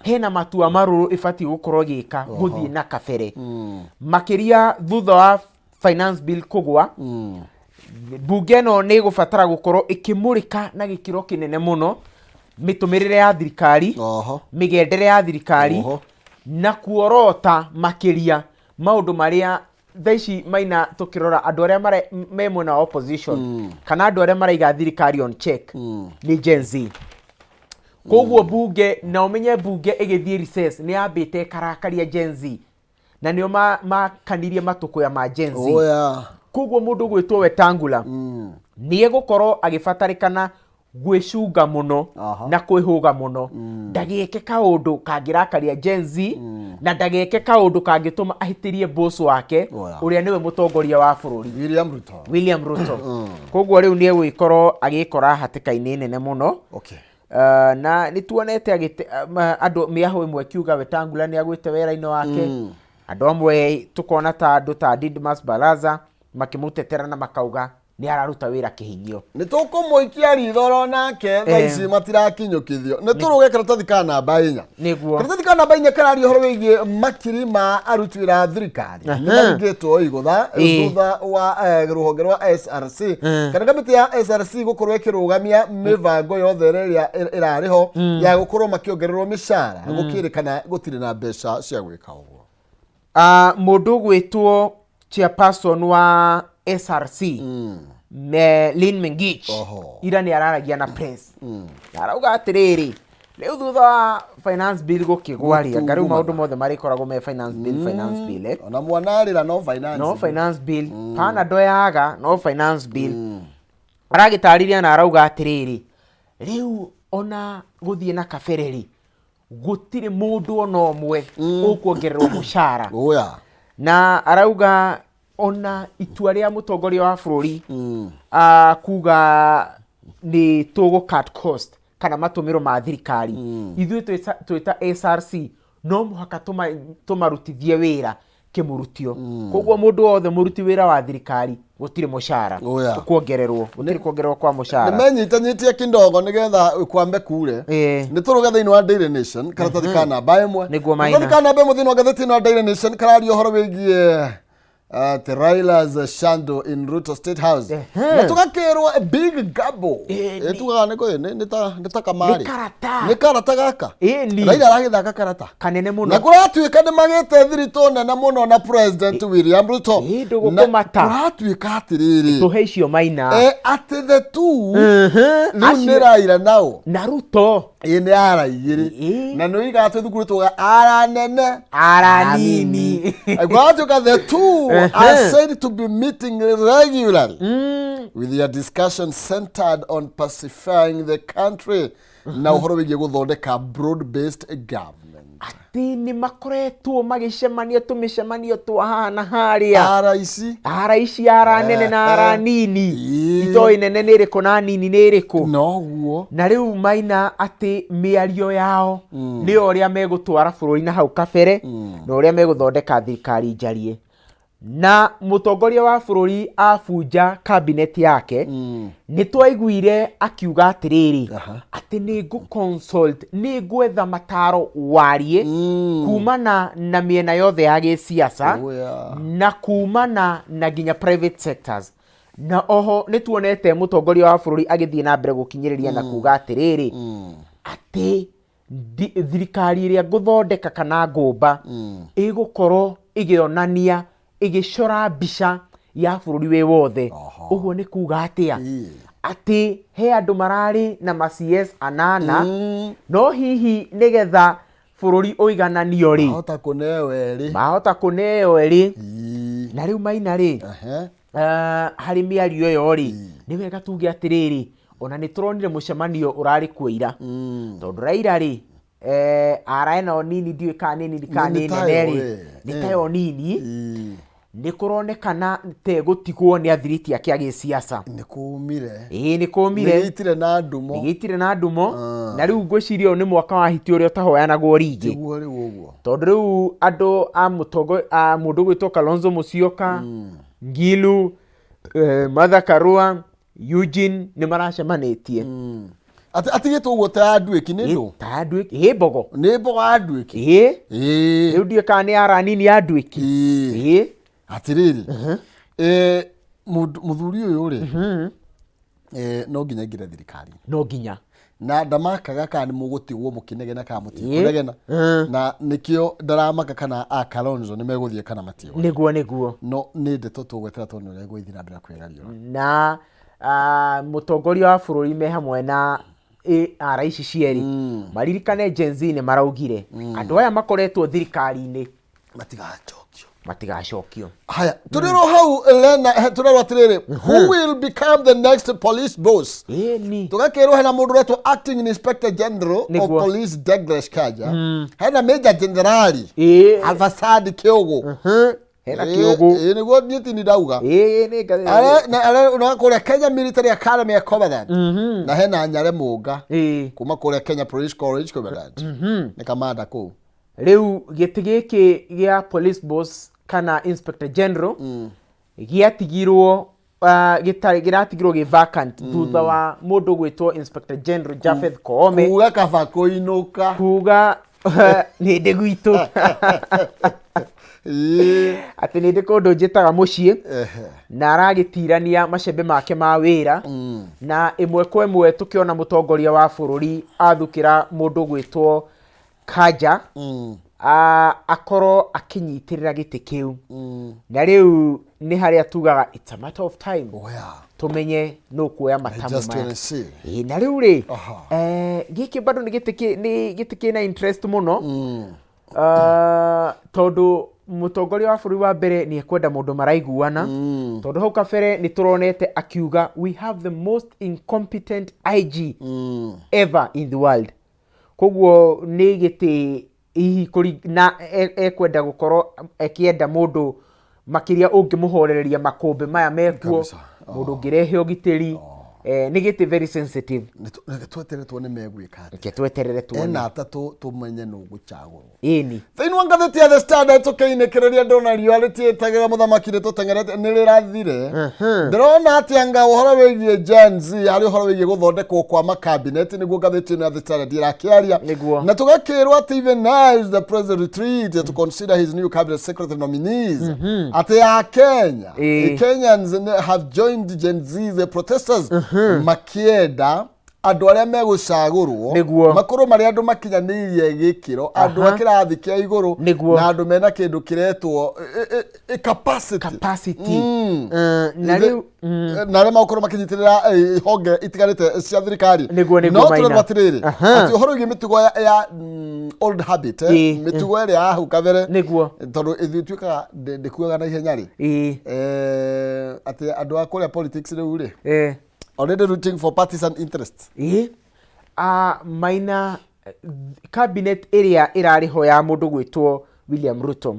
hena matua marũrũ ĩbatiĩ gũkorwo ĩgĩka gũthiĩ na kabere, makĩria thutha wa finance bill kũgwa. Mbunge ĩno nĩ ĩgũbatara gũkorwo ĩkĩmũrĩka na gĩkĩro kĩnene mũno. Mĩtũmĩrĩre ya thirikari, mĩgendere ya thirikari, na kuorota makĩria maũndũ marĩa thaa ici Maina tũkĩrora andũ arĩa me mwena wa opposition kana andũ arĩa maraiga thirikari on check nĩ Gen Z. Koguo bunge, na ũmenye bunge ĩgĩthiĩ recess nĩ yambĩte ĩkarakaria Gen Z, na nĩo makanirie matũkũya ma Gen Z. Koguo mũndũ gwĩtwo Wetangula nĩ egũkorwo agĩbatarĩkana gwĩcunga mũno na kwĩhũga mũno, ndageke kaũndũ kangĩrakaria Gen Z, na ndageke kaũndũ kangĩtũma ahĩtĩrie boss wake, ũrĩa nĩwe mũtongoria wa bũrũri, William Ruto. William Ruto. Koguo rĩu nĩ egũgĩkorwo agĩkora hatĩka-inĩ nene mũno. Na nĩ tuonete andũ mĩahũ ĩmwe ĩkiuga Wetangula nĩ agwĩte wĩra-inĩ wake. Andũ amwe tũkona ta andũ ta Didmus Barasa makĩmũtetera na makauga nĩ araruta wĩra kĩhinyio. Nĩ tũkũmũikia ritho nake thaa ici matirakinyũkithio. Nĩ tũrũge karatathi ka namba 4. Karatathi ka namba 4 kararia ũhoro wĩgiĩ makiri ma aruti wĩra a thirikari nĩ maringĩtwo igũtha thutha wa rũhonge rwa SRC kana kamĩtĩ ya SRC gũkorwo ĩkĩrũgamia mĩbango yothe ĩrĩa ĩrarĩ ho ya gũkorwo makĩongererwo mĩcara, gũkĩrĩkana gũtirĩ na mbeca cia gwĩka ũguo. Mũndũ ũgwĩtwo chairperson wa SRC, Lynn Mengich, ira nĩ araragia na press na arauga atĩrĩrĩ, rĩu thutha wa finance bill gũkĩgwa rĩ, anga rĩu maũndũ mothe marĩkoragwo me finance bill, finance bill. Ona mwana arĩra no finance no bill. Finance bill, Panado yaga no finance bill. Aragĩtarĩria na arauga atĩrĩrĩ, rĩu ona gũthiĩ na kabere rĩ, gũtirĩ mũndũ ona ũmwe ũkuongererwo mũcara. Na arauga ona itua rĩa mũtongoria wa bũrũri kuga nĩ tũgũ cut cost kana matũmĩro ma thirikari, ithuĩ twĩta SRC no mũhaka tũmarutithie wĩra kĩmũrutio. Koguo mũndũ wothe mũruti wĩra wa thirikari gũtirĩ mũcara ũkuongererwo, gũtirĩ kuongererwo kwa mũcara. Nĩmenyitanyitie kindogo nĩgetha kwambe kure. Nĩ tũrũge thĩinĩ wa Daily Nation karatathi ka namba 1. Nĩguo, Maina. Karatathi ka namba 1 thĩinĩ wa ngathĩti ĩno ya Daily Nation kararia ũhoro wĩgiĩ the Raila's Shando in Ruto State House. Na tũgakĩrwo a big gabo. Tugaga nĩ kũ nĩ ta kamarĩ. Nĩ karata. Nĩ karata gaka. Ĩni. Raila aragĩthaka karata. Kanene mũno. Na kũratuĩka nĩ magĩte thiritũ nene mũno na President William Ruto. Ndũgũkũmata. Na kũratuĩka atĩrĩrĩ. Tũhe icio, Maina. Atĩ the two rĩu nĩ Raila nao. Na Ruto. Ĩ nĩ ara igĩrĩ. Na nĩ oigaga twĩ thukuru tuga ara nene ara nini. Kũratuĩka the two are said to be meeting regularly with their discussion centered on pacifying the country na ũhoro wĩgiĩ gũthondeka broad based government. Atĩ nĩ makoretwo magĩcemania tũmĩcemanio twa haha na harĩa. Ara ici. Ara ici, ara nene na ara nini. Itoĩ nene nĩ ĩrĩkũ na nini nĩ ĩrĩkũ. Noguo. Na rĩu Maina atĩ mĩario yao nĩ ũrĩa megũtwara bũrũri na hau kabere na ũrĩa megũthondeka thirikari njarie. Na mũtongoria wa bũrũri abunja cabinet yake, nĩ twaiguire akiuga atĩrĩrĩ, atĩ nĩ ngũ consult, nĩ ngwetha mataro warie kumana na mĩena yothe ya gĩsiasa na kumana na nginya private sectors. Na oho nĩ tuonete mũtongoria wa bũrũri agĩthiĩ na mbere gũkinyĩrĩria na kuga atĩrĩrĩ, atĩ thirikari ĩrĩa ngũthondeka kana ngũmba ĩgũkorwo ĩgĩonania, ĩgĩcora mbica ya bũrũri wĩ wothe. Ũguo nĩ kuga atĩa? Atĩ he andũ mararĩ na ma CS anana, no hihi nĩgetha bũrũri ũigananio rĩ, mahota kũneo erĩ. Mahota kũneo erĩ. Na rĩu Maina rĩ, harĩ mĩario ĩyo rĩ, nĩ wega tuge atĩrĩrĩ, ona nĩ tũronire mũcemanio ũrarĩ kuo ira, tondũ Raila rĩ, ara ĩno nini, ndiũĩ kana nĩ nini kana Nĩ nĩ tayo, nene rĩ, nĩ tayo nini. Nĩ kũronekana tegũtigwo nĩ athiriti ake a gĩsiasa. Nĩ kũmire. Ĩĩ, nĩ kũmire. Nĩ gĩitire na ndumo. Nĩ gĩitire na ndumo. Na rĩu ngwĩciria ũyũ nĩ mwaka wa hiti ũrĩa ũtahoyanagwo rĩngĩ. Tiguo rĩu ũguo. Tondũ rĩu andũ a mũtongo a mũndũ gwĩtwo Kalonzo Musyoka, Ngilu, Martha Karua, Eugene nĩ maracemanĩtie. Atigĩtwo ũguo ta ya nduĩki nĩ ndũ. Ta ya nduĩki, ĩ mbogo. Nĩ mbogo ya nduĩki. Ĩ. Rĩu ndiũĩ kana nĩ ara nini ya nduĩki. Ĩ. Atĩrĩrĩ, mũthuri ũyũ rĩ, no nginya aingĩre thirikari. No nginya. Na ndamakaga kana nĩ mũgũtigwo mũkĩnegena kana mũtikũnegena. Na nĩkĩo ndaramaka kana a Kalonzo nĩ megũthiĩ kana matigũthiĩ. Nĩguo nĩguo. No nĩ ndeto tũgwetera tondũ ũrĩa gũgĩthiĩ na mbere kwĩgariũra. Na mũtongoria wa bũrũri me hamwe na AR ici cierĩ maririkane Gen Z nĩ maraugire andũ aya makoretwo thirikari-inĩ Matigacokio. Matigacokio. Haya, tũrĩ ro hau Lena, tũrerwo atĩrĩrĩ, who will become the next police boss? Ĩni. Tũgakĩrwo hena mũndũ ũretwo acting inspector general of police Douglas Kanja, hena major generali Alfasadi Kĩũgũ. Hena Kĩũgũ. Ĩĩ, nĩguo niĩ ti ndauga. Ĩĩ, nĩ ngathĩti. Na kũrĩa Kenya Military Academy ya Commandant, na hena Nyare Mũnga kuma kũrĩa Kenya Police College Commandant, nĩ kamanda kũu. Rĩu gĩtĩ gĩkĩ gĩa police boss kana inspector general gĩatigirwo gĩtarĩ, kĩratigirwo gĩ vacant thutha wa mũndũ gwĩtwo inspector general Japheth Koome kuga kaba kũinũka. Kuga nĩ ndĩ gwitũ, atĩ nĩ ndĩ kũndũ njĩtaga mũciĩ, na aragĩtirania macembe make ma wĩra, na ĩmwe kwa ĩmwe tũkĩona mũtongoria wa bũrũri athukĩra mũndũ gwĩtwo Kanja akorwo akĩnyitĩrĩra gĩtĩ kĩu, na rĩu nĩ harĩa tugaga it's a matter of time Oh, yeah. tũmenye nũ kuoya matamu Just maya. wanna see. Ĩĩ, na rĩu rĩ, gĩkĩ bado nĩ gĩtĩ nĩ gĩtĩ kĩna interest mũno, tondũ mũtongoria wa bũrũri wa mbere nĩ ekwenda mũndũ maraiguana, tondũ hau kabere nĩ tũronete akiuga we have the most incompetent IG ever in the world. Koguo nĩ gĩtĩ hihi na ekwenda gũkorwo akĩenda mũndũ makĩria ũngĩmũhorereria makũmbĩ maya mekuo, mũndũ ũngĩrehe ũgitĩri. Nĩ gĩtĩ very sensitive. Reke tweterere tuone megwĩka atĩa. Reke tweterere tuone. Ena atatũ, tũmenye nũ gũcagũrwo. Ĩni. Thĩinĩ wa ngathĩti ya The Standard tũkĩinĩkĩrĩria, ndona riũa rĩtiĩtagĩra mũthamaki, rĩtũteng'erete nĩ rĩrathire. Ndĩrona atĩ anga ũhoro wĩgiĩ Gen Z harĩ ũhoro wĩgiĩ gũthondekwo kwa makabineti, nĩguo ngathĩti ĩno ya The Standard ĩrakĩaria. Na tũgakĩrwo atĩ even as the president retreat to consider his new cabinet secretary nominees, atĩ ya Kenya, Kenyans have joined Gen Z the protesters makĩenda andũ arĩa megũcagũrwo makorwo marĩ andũ makinyanĩirie gĩkĩro, andũ a kĩrathi kĩa igũrũ, na andũ mena kĩndũ kĩretwo capacity. Capacity. Na rĩu na arĩa magũkorwo makĩnyitĩrĩra honge itiganĩte cia thirikari. Nĩguo, No Maina. tũrerwo atĩrĩrĩ, atĩ ũhoro wĩgiĩ mĩtugo ya old habit, mĩtugo ĩrĩa ya hau kabere, tondũ ithuĩ tuĩkaga ndĩkuaga na ihenya rĩ, atĩ andũ a kũrĩa politics rĩu rĩ already rooting for partisan interests. Ĩĩ. Maina, cabinet ĩrĩa ĩrarĩ ho ya mũndũ gwĩtwo William Ruto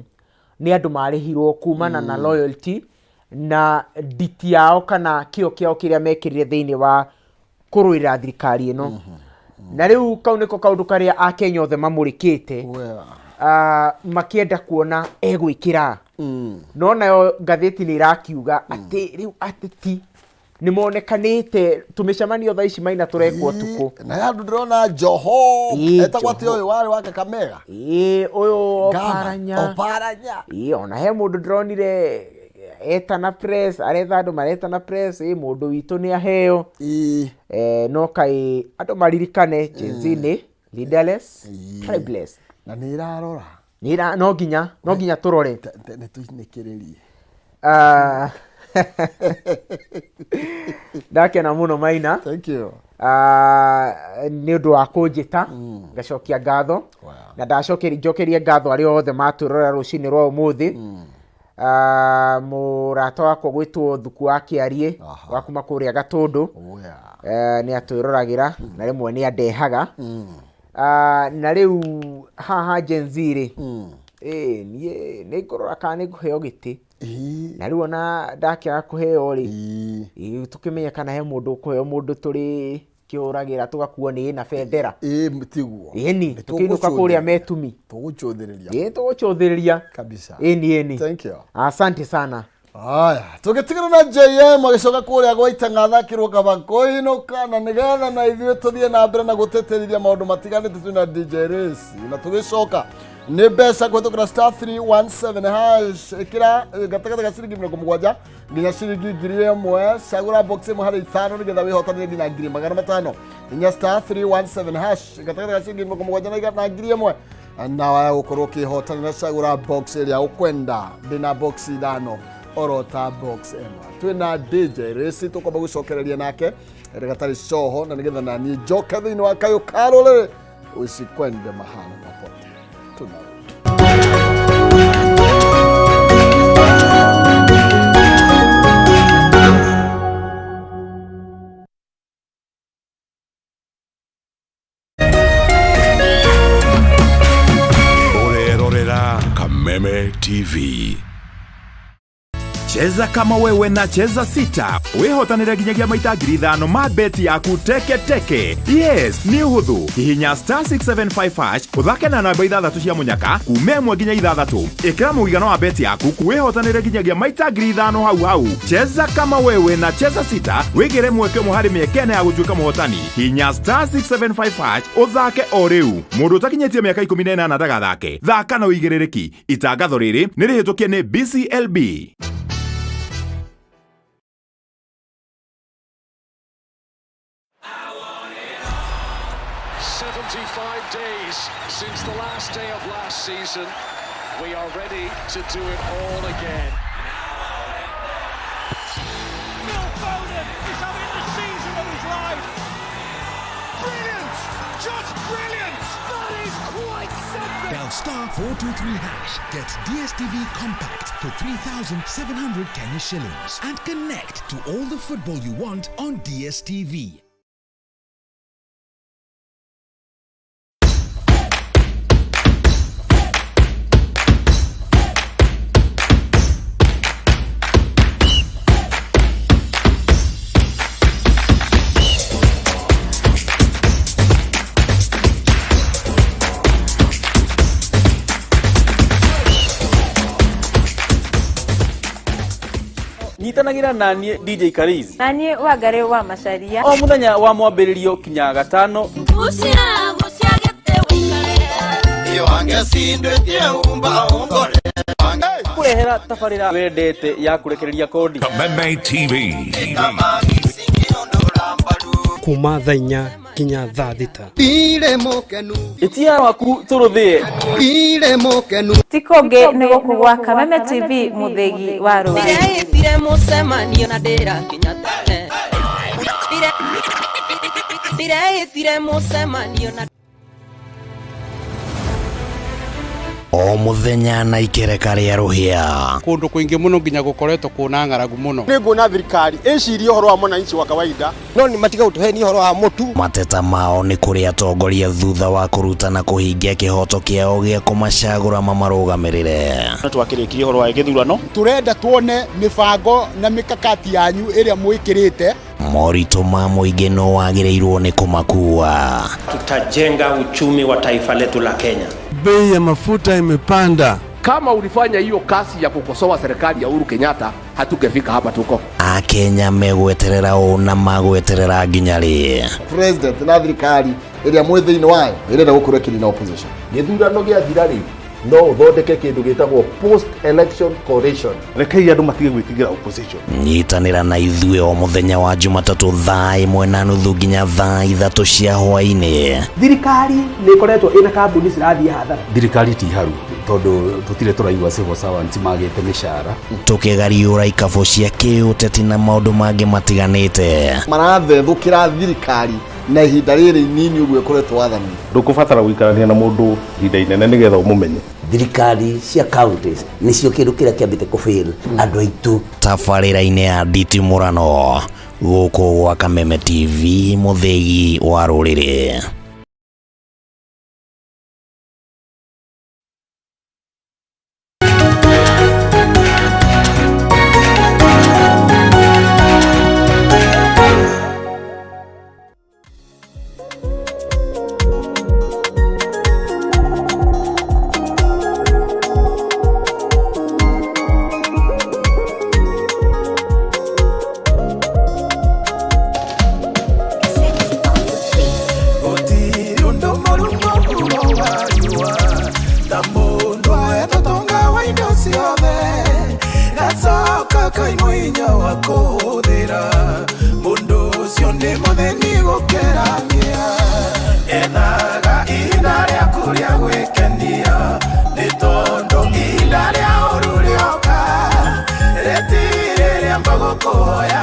nĩ andũ marĩhirwo kumana na loyalty na nditi yao kana kĩo kĩao kĩrĩa mekĩrire thĩinĩ wa kũrũĩrĩra thirikari ĩno, na rĩu kau nĩko kaũndũ karĩa akenya othe mamũrĩkĩte, Well. Makĩenda kuona egwĩkĩra. No nayo ngathĩti nĩ ĩrakiuga atĩ rĩu ateti nĩ monekanĩte tũmĩcemanio thaa ici, Maina, tũrekwo ũtukũ. Na ya andũ ndĩrona Joho etagwo atĩ Joho. ũyũ warĩ wa Kakamega. Ĩĩ, ũyũ Gama, Oparanya. Oparanya. Ĩĩ, ona he mũndũ ndĩronire etana press, aretha andũ maretana press, ĩ mũndũ witũ nĩ aheo. No kaĩ andũ maririkane Gen Z nĩ leaderless, tribeless. Na nĩ ĩrarora. No nginya tũrore. Nĩ tũinĩkĩrĩrie. Ah, ndakena mũno, Maina. Thank you. Ah, nĩ ũndũ wa kũnjĩta, ngacokia ngatho. Na ndacokeria njokerie ngatho arĩa othe matwĩrora rũcinĩ rwa ũmũthĩ. Ah, mũrata wakwa gwĩtwo Thuku wa Kĩariĩ wa kuma kũrĩa Gatũndũ, nĩ atwĩroragĩra na rĩmwe nĩ andehaga. Ah, na rĩu haha Gen Z rĩ, ĩ niĩ nĩ ngũrora kana nĩ ngũheo gĩtĩ, na rĩu ona ndakĩaga kũheo rĩ, ĩ, tũkĩmenye kana he mũndũ ũkũheo, mũndũ tũrĩ kĩũragĩra tũgakuo nĩ na bendera. Ĩĩ, tiguo. Ĩni. Nĩ Tũkĩinũka kũrĩa metumi. Tũgũcũthĩrĩria. Ĩ, tũgũcũthĩrĩria. Kabisa. Ĩni. Thank you. Asante sana. Haya, tũgĩtigana na JM agĩcoka kũrĩa gwa Itang'atha akĩrwo kaba kũinũka, na nĩgetha na ithuĩ tũthiĩ na mbere na gũtĩtĩrithia maũndũ matiganĩte, twĩna DJ Race, na tũgĩcoka Nĩ mbeca kũhĩtũkĩra star 317 hash. Ĩkĩra gatagatĩ ga ciringi 70 nginya ciringi 1000. Cagũra box ĩmwe harĩ ithano nĩgetha wĩhotanĩre nginya 500,000. Nginya star 317 hash gatagatĩ ga ciringi 70 na 1000 na waya gũkorwo ũkĩhotanĩra. Cagũra box ĩrĩa ũkwenda. Ndĩna box ithano orota box ĩmwe. Twĩna DJ Rĩci tũkwamba gũcokereria nake gatarĩ coho na nĩgetha naniĩ njoke thĩinĩ wa kayũ ka rũrĩrĩ usikwende mahali popote. Tunarudi. Ũrerorera Kameme TV. Cheza kama wewe na Cheza Sita wĩhotanĩre nginyagia maita 5,000 ma beti yaku teke teke. Yes, nĩ ũhũthũ. Hihinya star 675 hash ũthake na namba ithathatũ cia mũnyaka kuma ĩmwe nginya ithathatũ. Ĩkĩra mũigana wa beti yaku wĩhotanĩre nginyagia maita 5,000 hau hau. Cheza kama wewe na Cheza Sita wĩgĩre mweke ũmwe harĩ mĩeke ĩna ya gũtuĩka mũhotani. Hihinya star 675 hash ũthake o rĩu. Mũndũ ũtakinyĩtie mĩaka 18 ndagathake. Thaka na ũigĩrĩrĩki. Itangatho rĩrĩ nĩ rĩhĩtũkie nĩ BCLB. Days since the last day of last season. We are ready to do it all again. Phil Foden is having the season of his life. Brilliant! Just brilliant! That is quite something! Dial star 423 hash, get DSTV Compact for 3,700 Kenya shillings and connect to all the football you want on DSTV. Nyitanagĩra naniĩ DJ Kariz na niĩ Wangarĩ wa Macaria o mũthenya wa mwambĩrĩrio kinya gatano. Kũrehera tabarĩra wendete ya kũrekereria kodi. Kameme TV. Kuma thaa inya nginya thaa thita. Ĩtia waku tũrũthĩe. Ti kũngĩ nĩ gũkũ gwa Kameme TV mũthĩgi wa rũrĩrĩ. Ndĩreĩtire mũcemanio na ndĩrakinya tene. Ndĩreĩtire mũcemanio na O muthenya na ikereka rĩa rũhĩa. Kũndũ kũingĩ mũno nginya gũkoretwo kũna ng'aragu mũno. Nĩ nguona thirikari ĩcirie ũhoro wa mwananchi wa kawaida no nĩ matiga gũtũhenia ũhoro wa mũtu. Mateta mao nĩ kũrĩ atongoria thutha wa kũruta na kũhingia kĩhoto kĩao gĩa kũmacagũra mamarũgamĩrĩre. Twakĩrĩkirie ũhoro wa gĩthurano. Tũrenda tuone mĩbango na mĩkakati yanyu ĩrĩa mwĩkĩrĩte. Moritũ ma mũingĩ no wagĩrĩirwo nĩ kũmakua. Tutajenga uchumi wa taifa letu la Kenya. Bei ya mafuta imepanda. Kama ulifanya hiyo kazi ya kukosoa serikali ya Uhuru Kenyatta, hatungefika hapa tuko. Akenya megweterera ũ na magweterera nginya rĩ? President na thirikari ĩrĩa mwĩ thĩinĩ wayo ĩrenda gũkorwo ĩkĩrĩ na opposition. Gĩthurano gĩathira rĩ, no ũthondeke kĩndũ gĩtagwo post election coalition. Rekei andũ matige gwĩtigĩra opposition. Nyitanĩra na ithuĩ o mũthenya wa Jumatatũ thaa 1:30 nginya thaa 3 cia hwaĩ-inĩ. Thirikari nĩ ĩkoretwo ĩna kambuni cirathiĩ hathara. Thirikari ti haru tondũ tũtirĩ tũraigua civil servants magĩte mĩcara. Tũkĩgariũra ikabũ cia kĩũteti na maũndũ mangĩ matiganĩte. Marathethũkĩra thirikari na ihinda rĩrĩ inini ũguo ĩkoretwo wathani. Ndũkũbatara gũikarania na mũndũ ihinda inene nĩgetha ũmũmenye. Thirikari cia counties nĩcio kĩndũ kĩrĩa kĩambĩte kũfail andũ aitũ. Tabarĩra-inĩ ya nditimũrano gũkũ gwa Kameme TV mũthĩgi wa rũrĩrĩ. Gũkĩra kĩa ethaga ihinda rĩaku rĩa gwĩkenia, nĩ tondũ ihinda rĩa ũru rĩoka rĩtirĩ rĩamba gũkũhoya.